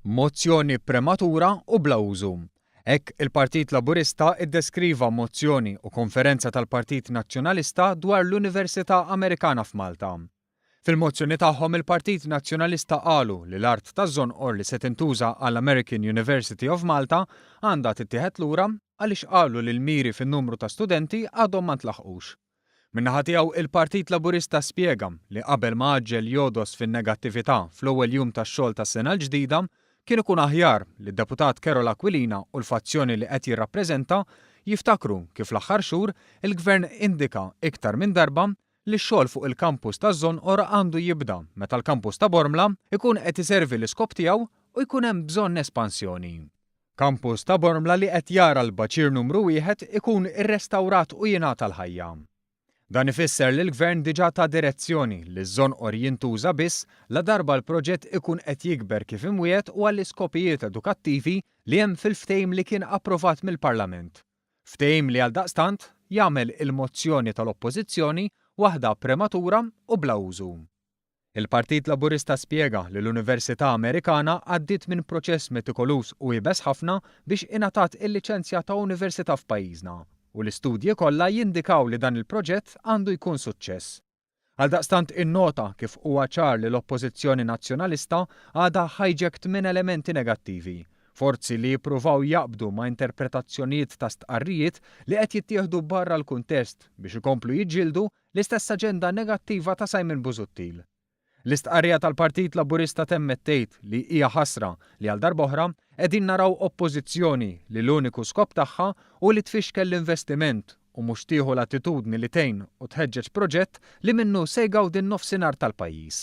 Mozzjoni prematura u bla użu. Hekk il-Partit Laburista iddeskriva mozzjoni u konferenza tal-Partit Nazzjonalista dwar l-Università Amerikana f'Malta. Fil-mozzjoni tagħhom il-Partit Nazzjonalista qalu li l-art taż-Żonqor li se tintuża għall-American University of Malta għandha tittieħed lura għaliex qalu li l-miri fin-numru ta' studenti għadhom ma ntlaħqux. Min-naħa tiegħu il-Partit Laburista spjega li qabel ma għaġġel jogħdos fin-negattività fl-ewwel jum tax-xogħol tas-sena l-ġdida, kien ikun aħjar li d-Deputat Karol Aquilina u l-fazzjoni li qed jirrappreżenta jiftakru kif l-aħħar xhur il-Gvern indika iktar minn darba li x-xogħol fuq il-kampus taż-Żonqor għandu jibda meta l-kampus ta' Bormla jkun qed iservi l-iskop tiegħu u jkun hemm bżonn espansjoni. Kampus ta' Bormla li qed jara l-baċir numru wieħed ikun irrestawrat u jingħata l-ħajja. Dan ifisser li l-Gvern diġà ta direzzjoni li ż-Żonqor jintuża biss ladarba l-proġett ikun qed jikber kif imwiegħed u għall-iskopijiet edukattivi li hemm fil-ftehim li kien approvat mill-Parlament. Ftehim li għaldaqstant jagħmel il-mozzjoni tal-Oppożizzjoni waħda prematura u bla użu. Il-Partit Laburista spjega li l-Università Amerikana għaddiet minn proċess metikoluż u iebes ħafna biex ingħatat il-liċenzja ta' università f'pajjiżna u l-istudji kollha jindikaw li dan il-proġett għandu jkun suċċess. Għaldaqstant innota kif huwa ċar li l-Oppożizzjoni Nazzjonalista għadha hijacked minn elementi negattivi, forzi li jippruvaw jaqbdu ma' interpretazzjonijiet ta' stqarrijiet li qed jittieħdu barra l-kuntest biex ikomplu jiġġieldu l-istess aġenda negattiva ta' Simon Busuttil. L-istqarrija tal-Partit Laburista temmet tgħid li hija ħasra li għal darb'oħra qegħdin naraw Oppożizzjoni li l-uniku skop tagħha hu li tfixkel l-investiment u mhux tieħu l-attitudni li tgħin u tħeġġeġ proġett li minnu se jgawdi n-nofsinhar tal-pajjiż.